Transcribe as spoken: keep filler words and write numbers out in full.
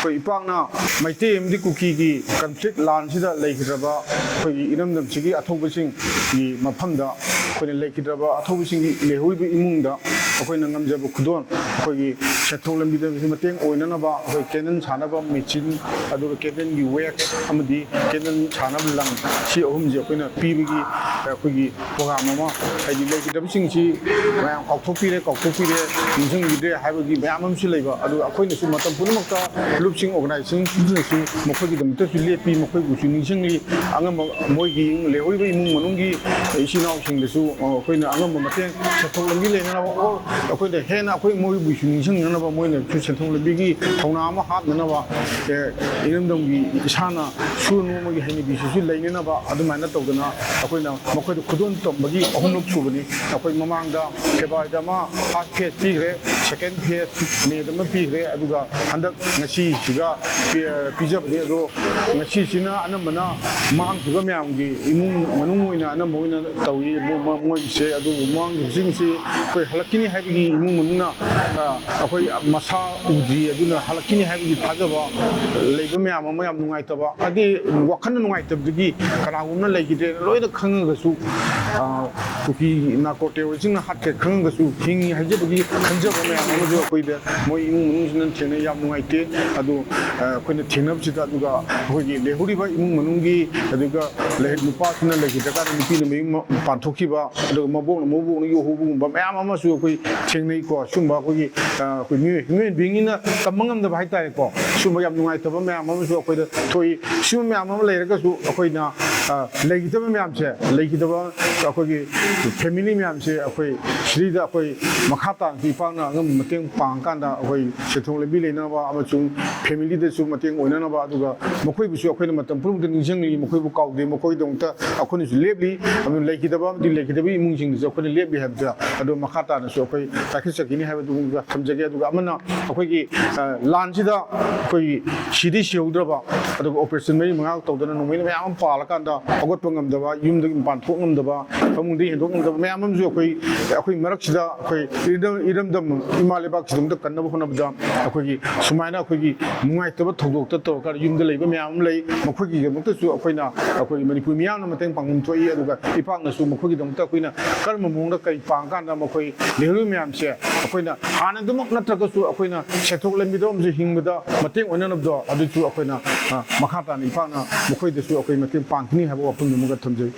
ꯑꯩꯈꯣꯏ ꯏꯄꯥꯛꯅ ꯃꯩꯇꯩ ꯑꯃꯗꯤ ꯀꯨꯀꯤꯒꯤ ꯀꯟꯐ꯭ꯂꯤꯛ ꯂꯥꯟꯁꯤꯗ ꯂꯩꯈꯤꯗ꯭ꯔꯕ ꯑꯩꯈꯣꯏꯒꯤ ꯏꯔꯝꯗꯝꯁꯤꯒꯤ ꯑꯊꯧꯕꯁꯤꯡꯒꯤ ꯃꯐꯝꯗ, ꯑꯩꯈꯣꯏꯅ ꯂꯩꯈꯤꯗ꯭ꯔꯕ ꯑꯊꯧꯕꯁꯤꯡꯒꯤ ꯂꯩꯍꯧꯔꯤꯕ ꯏꯃꯨꯡꯗ ꯑꯩꯈꯣꯏꯅ ꯉꯝꯖꯕ ꯈꯨꯗꯣꯜ, ꯑꯩꯈꯣꯏꯒꯤ ꯁꯦꯟꯊꯣꯛ ꯂꯝꯕꯤꯗ ꯃꯇꯦꯡ ꯑꯣꯏꯅꯅꯕ ꯑꯩꯈꯣꯏ ꯀꯦꯟꯗꯜ ꯁꯥꯅꯕ ꯃꯦꯆꯤꯟ, ꯑꯗꯨꯒ ꯀꯦꯟꯗꯜꯒꯤ ꯋꯦꯛꯁ ꯑꯃꯗꯤ ꯀꯦꯟꯗꯜ ꯁꯥꯅꯕ ꯂꯪ, ꯁꯤ ꯑꯍꯨꯝꯁꯦ ꯑꯩꯈꯣꯏꯅ ꯄꯤꯕꯒꯤ ꯑꯩꯈꯣꯏꯒꯤ ꯄ꯭ꯔꯣꯒ꯭ꯔꯥꯝ ꯑꯃ, ꯍꯥꯏꯗꯤ ꯂꯩꯈꯤꯗꯕꯁꯤꯡꯁꯤ ꯃꯌꯥꯝ ꯀꯥꯎꯊꯣꯛꯄꯤꯔꯦ, ꯀꯥꯎꯊꯣꯛꯄꯤꯔꯦ, ꯅꯤꯡꯁꯤꯡꯕꯤꯗ꯭ꯔꯦ ꯍꯥꯏꯕꯒꯤ ꯃꯌꯥꯝ ꯑꯃꯁꯨ ꯂꯩꯕ꯫ ꯑꯗꯨꯒ ꯑꯩꯈꯣꯏꯅꯁꯨ ꯃꯇꯝ ꯄꯨꯝꯅꯃꯛꯇ ꯂꯨꯞꯁꯤꯡ ꯑꯣꯔꯒꯅꯥꯏꯖꯦꯁꯟꯁꯤꯡꯅꯁꯨ ꯃꯈꯣꯏꯒꯤꯗꯃꯛꯇꯁꯨ ꯂꯦꯞꯄꯤ, ꯃꯈꯣꯏꯕꯨꯁꯨ ꯅꯤꯡꯁꯤꯡꯂꯤ꯫ ꯑꯉꯝꯕ ꯃꯣꯏꯒꯤ ꯂꯩꯍꯧꯔꯤꯕ ꯏꯃꯨꯡ ꯃꯅꯨꯡꯒꯤ ꯏꯆꯤꯜ ꯏꯅꯥꯎꯁꯤꯡꯗꯁꯨ, ꯑ, ꯑꯩꯈꯣꯏꯅ ꯑꯉꯝꯕ ꯃꯇꯦꯡ ꯁꯦꯟꯊꯣꯛ ꯂꯝꯕꯤ ꯂꯩꯅꯅꯕ, ꯑꯣꯔ ꯑꯩꯈꯣꯏꯅ ꯍꯦꯟꯅ ꯑꯩꯈꯣꯏ ꯃꯣꯏꯕꯨꯁꯨ ꯅꯤꯡꯁꯤꯡꯅꯅꯕ, ꯃꯣꯏꯅꯁꯨ ꯁꯦꯟꯊꯣꯛ ꯂꯝꯕꯤꯒꯤ ꯊꯧꯅꯥ ꯑꯃ ꯍꯥꯞꯅꯅꯕ, ꯑꯦ, ꯏꯔꯝꯗꯝꯒꯤ ꯏꯁꯥꯅ ꯁꯨꯔ ꯅꯣꯝꯕꯒꯤ ꯍꯩꯅꯕꯤꯁꯤꯁꯨ ꯂꯩꯅꯅꯕ, ꯑꯗꯨꯃꯥꯏꯅ ꯇꯧꯗꯅ ꯑꯩꯈꯣꯏꯅ ꯃꯈꯣꯏꯗ ꯈꯨꯗꯣꯜ ꯇꯝꯕꯒꯤ ꯑꯍꯨꯝꯂꯛ ꯁꯨꯕꯅꯤ꯫ ꯑꯩꯈꯣꯏ ꯃꯃꯥꯡꯗ ꯐꯦꯕ꯭ꯔꯨꯋꯥꯔꯤꯗ ꯑꯃ ꯐꯥꯔꯁ ꯐꯦꯖ ꯄꯤꯈ꯭ꯔꯦ, ꯁꯦꯀꯦꯟ ꯐꯦꯖ ꯃꯦꯗ ꯑꯃ ꯄꯤꯈ꯭ꯔꯦ, ꯑꯗꯨꯒ ꯍꯟꯗꯛ ꯉꯁꯤꯁꯤꯒ ꯄꯤ-, ꯄꯤꯖꯕꯅꯤ꯫ ꯑꯗꯣ ꯉꯁꯤꯁꯤꯅ ꯑꯅꯝꯕꯅ ꯃꯥꯡꯈꯤꯕ ꯃꯌꯥꯝꯒꯤ ꯏꯃꯨꯡ ꯃꯅꯨꯡ ꯑꯣꯏꯅ ꯑꯅꯝꯕ ꯑꯣꯏꯅ ꯇꯧꯏ꯫ ꯃꯣ-, ꯃꯣ-, ꯃꯣꯏꯒꯤꯁꯦ ꯑꯗꯨꯕꯨ ꯃꯥꯡꯈꯤꯕꯁꯤꯡꯁꯤ ꯑꯩꯈꯣꯏ ꯍꯜꯂꯛꯈꯤꯅꯤ ꯍꯥꯏꯕꯒꯤ ꯏꯃꯨꯡ ꯃꯅꯨꯡꯅ, ꯑ, ꯑꯩꯈꯣꯏ ꯃꯁꯥ ꯎꯗ꯭ꯔꯤ, ꯑꯗꯨꯅ ꯍꯜꯂꯛꯈꯤꯅꯤ ꯍꯥꯏꯕꯒꯤ ꯊꯥꯖꯕ ꯂꯩꯕ ꯃꯌꯥꯝ ꯑꯃ ꯌꯥꯝ ꯅꯨꯡꯉꯥꯏꯇꯕ, ꯍꯥꯏꯗꯤ ꯋꯥꯈꯜ ꯅꯨꯡꯉꯥꯏꯇꯕꯗꯒꯤ ꯀꯅꯥꯒꯨꯝꯕꯅ ꯂꯩꯈꯤꯗ꯭ꯔꯦꯅ ꯂꯣꯏꯅ ꯈꯪꯉꯒꯁꯨ, ꯑ, ꯀꯨꯀꯤ ꯅꯥꯔꯀꯣ ꯇꯦꯔꯣꯔꯤꯁꯁꯤꯡꯅ ꯍꯥꯠꯈ꯭ꯔꯦ ꯈꯪꯉꯒꯁꯨ ꯍꯤꯡꯉꯤ ꯍꯥꯏꯖꯕꯒꯤ ꯈꯟꯖꯕ ꯃꯌꯥꯝ ꯑꯃꯁꯨ ꯑꯩꯈꯣꯏꯗ ꯃꯣꯏ ꯏꯃꯨꯡ ꯃꯅꯨꯡꯁꯤꯅ ꯊꯦꯡꯅꯩ, ꯌꯥꯝ ꯅꯨꯡꯉꯥꯏꯇꯦ꯫ ꯑꯗꯨ, ꯑ, ꯑꯩꯈꯣꯏꯅ ꯊꯦꯡꯅꯕꯁꯤꯗ, ꯑꯗꯨꯒ ꯑꯩꯈꯣꯏꯒꯤ ꯂꯩꯍꯧꯔꯤꯕ ꯏꯃꯨꯡ ꯃꯅꯨꯡꯒꯤ, ꯑꯗꯨꯒ ꯂꯩ-, ꯅꯨꯄꯥꯁꯤꯅ ꯂꯩꯈꯤꯗ꯭ꯔꯀꯥꯟꯗ ꯅꯨꯄꯤꯅ ꯃꯌꯨꯝ ꯄꯥꯟꯊꯣꯛꯈꯤꯕ, ꯑꯗꯨꯒ ꯃꯕꯣꯛꯅ ꯃꯕꯣꯛꯅ ꯌꯣꯛꯍꯧꯕꯒꯨꯝꯕ ꯃꯌꯥꯝ ꯑꯃꯁꯨ ꯑꯩꯈꯣꯏ ꯊꯦꯡꯅꯩꯀꯣ꯫ ꯁꯨꯝꯕ ꯑꯩꯈꯣꯏꯒꯤ, ꯑ, ꯑꯩꯈꯣꯏ ꯃꯤꯑꯣꯏ, human beingꯅ ꯇꯝꯕ ꯉꯝꯗꯕ ꯍꯥꯏꯇꯥꯔꯦꯀꯣ꯫ ꯁꯨꯝꯕ ꯌꯥꯝ ꯅꯨꯡꯉꯥꯏꯇꯕ ꯃꯌꯥꯝ ꯑꯃꯁꯨ ꯑꯩꯈꯣꯏꯗ ꯊꯣꯛꯏ꯫ ꯁꯤꯒꯨꯝꯕ ꯃꯌꯥꯝ ꯑꯃ ꯂꯩꯔꯒꯁꯨ ꯑꯩꯈꯣꯏꯅ, ꯑ, ꯂꯩꯈꯤꯗꯕ ꯃꯌꯥꯝꯁꯦ, ꯂꯩꯈꯤꯗꯕ ꯑꯩꯈꯣꯏꯒꯤ family ꯃꯌꯥꯝꯁꯦ ꯑꯩꯈꯣꯏ ꯁꯤꯗꯩꯗ ꯑꯩꯈꯣꯏ ꯃꯈꯥ ꯇꯥꯅꯁꯨ ꯏꯄꯥꯛꯅ ꯑꯉꯝꯕ ꯃꯇꯦꯡ ꯄꯥꯡꯉꯀꯥꯟꯗ ꯑꯩꯈꯣꯏ ꯁꯦꯟꯊꯣꯛ ꯂꯝꯕꯤ ꯂꯩꯅꯕ ꯑꯃꯁꯨꯡ familyꯗꯁꯨ ꯃꯇꯦꯡ ꯑꯣꯏꯅꯅꯕ, ꯑꯗꯨꯒ ꯃꯈꯣꯏꯕꯨꯁꯨ ꯑꯩꯈꯣꯏꯅ ꯃꯇꯝ ꯄꯨꯝꯅꯃꯛꯇ ꯅꯤꯡꯁꯤꯡꯂꯤ, ꯃꯈꯣꯏꯕꯨ ꯀꯥꯎꯗꯦ, ꯃꯈꯣꯏꯒꯤꯗꯃꯛꯇ ꯑꯩꯈꯣꯏꯅꯁꯨ ꯂꯦꯞꯂꯤ꯫ ꯑꯗꯨ ꯂꯩꯈꯤꯗꯕ ꯑꯃꯗꯤ ꯂꯩꯈꯤꯗꯕ ꯏꯃꯨꯡꯁꯤꯡꯗꯁꯨ ꯑꯩꯈꯣꯏꯅ ꯂꯦꯞꯂꯤ ꯍꯥꯏꯕꯗ, ꯑꯗꯨ ꯃꯈꯥ ꯇꯥꯅꯁꯨ ꯑꯩꯈꯣꯏ ꯇꯥꯏꯈꯠꯆꯈꯤꯅꯤ ꯍꯥꯏꯕꯗꯨꯒ ꯊꯝꯖꯒꯦ꯫ ꯑꯗꯨꯒ ꯑꯃꯅ ꯑꯩꯈꯣꯏꯒꯤ, ꯑ, ꯂꯥꯟꯁꯤꯗ ꯑꯩꯈꯣꯏꯒꯤ ꯁꯤꯗꯤ ꯁꯤꯍꯧꯗ꯭ꯔꯕ, ꯑꯗꯨꯒ operation ꯃꯔꯤ ꯃꯉꯥ ꯇꯧꯗꯅ ꯅꯣꯡꯃꯩꯅ ꯃꯌꯥꯝ ꯑꯃ ꯄꯥꯜꯂꯀꯥꯟꯗ ꯍꯧꯒꯠꯄ ꯉꯝꯗꯕ, ꯌꯨꯝꯗꯒꯤ ꯃꯄꯥꯟ ꯊꯣꯛ ꯉꯝꯗꯕ, ꯐꯃꯨꯡꯗꯒꯤ ꯍꯦꯟꯗꯣꯛ ꯉꯝꯗꯕ ꯃꯌꯥꯝ ꯑꯃꯁꯨ ꯑꯩꯈꯣꯏ, ꯑꯩꯈꯣꯏ ꯃꯔꯛꯁꯤꯗ ꯑꯩꯈꯣꯏ ꯏꯔꯝ-, ꯏꯔꯝꯗꯝ ꯏꯃꯥ ꯂꯩꯕꯥꯛꯁꯤꯗꯃꯛꯇ ꯀꯟꯅꯕ ꯍꯣꯠꯅꯕꯗ ꯑꯩꯈꯣꯏꯒꯤ ꯁꯨꯃꯥꯏꯅ ꯑꯩꯈꯣꯏꯒꯤ ꯅꯨꯡꯉꯥꯏꯇꯕ ꯊꯧꯗꯣꯛꯇ ꯇꯧꯔꯀꯥꯟꯗ ꯌꯨꯝꯗ ꯂꯩꯕ ꯃꯌꯥꯝ ꯑꯃ ꯂꯩ꯫ ꯃꯈꯣꯏꯒꯤꯗꯃꯛꯇꯁꯨ ꯑꯩꯈꯣꯏꯅ, ꯑꯩꯈꯣꯏ ꯃꯅꯤꯄꯨꯔ ꯃꯤꯌꯥꯝꯅ ꯃꯇꯦꯡ ꯄꯥꯡꯐꯝ ꯊꯣꯛꯏ꯫ ꯑꯗꯨꯒ ꯏꯄꯥꯛꯅꯁꯨ ꯃꯈꯣꯏꯒꯤꯗꯃꯛꯇ ꯑꯩꯈꯣꯏꯅ ꯀꯔꯝꯕ ꯃꯑꯣꯡꯗ ꯀꯔꯤ ꯄꯥꯡꯉꯀꯥꯟꯗ ꯃꯈꯣꯏ ꯂꯩꯍꯧꯔꯤꯕ ꯃꯌꯥꯝꯁꯦ ꯑꯩꯈꯣꯏꯅ ꯍꯥꯟꯅꯗꯨꯃꯛ ꯅꯠꯇ꯭ꯔꯒꯁꯨ ꯑꯩꯈꯣꯏꯅ ꯁꯦꯟꯊꯣꯛ ꯂꯝꯕꯤꯗ ꯑꯃꯁꯨ ꯍꯤꯡꯕꯗ ꯃꯇꯦꯡ ꯑꯣꯏꯅꯅꯕꯗꯣ ꯑꯗꯨꯁꯨ ꯑꯩꯈꯣꯏꯅ, ꯑ, ꯃꯈꯥ ꯇꯥꯅ ꯏꯄꯥꯛꯅ ꯃꯈꯣꯏꯗꯁꯨ ꯑꯩꯈꯣꯏ ꯃꯇꯦꯡ ꯄꯥꯡꯒꯅꯤ ꯍꯥꯏꯕ ꯋꯥꯐꯝꯗꯨꯃꯒ ꯊꯝꯖꯩ꯫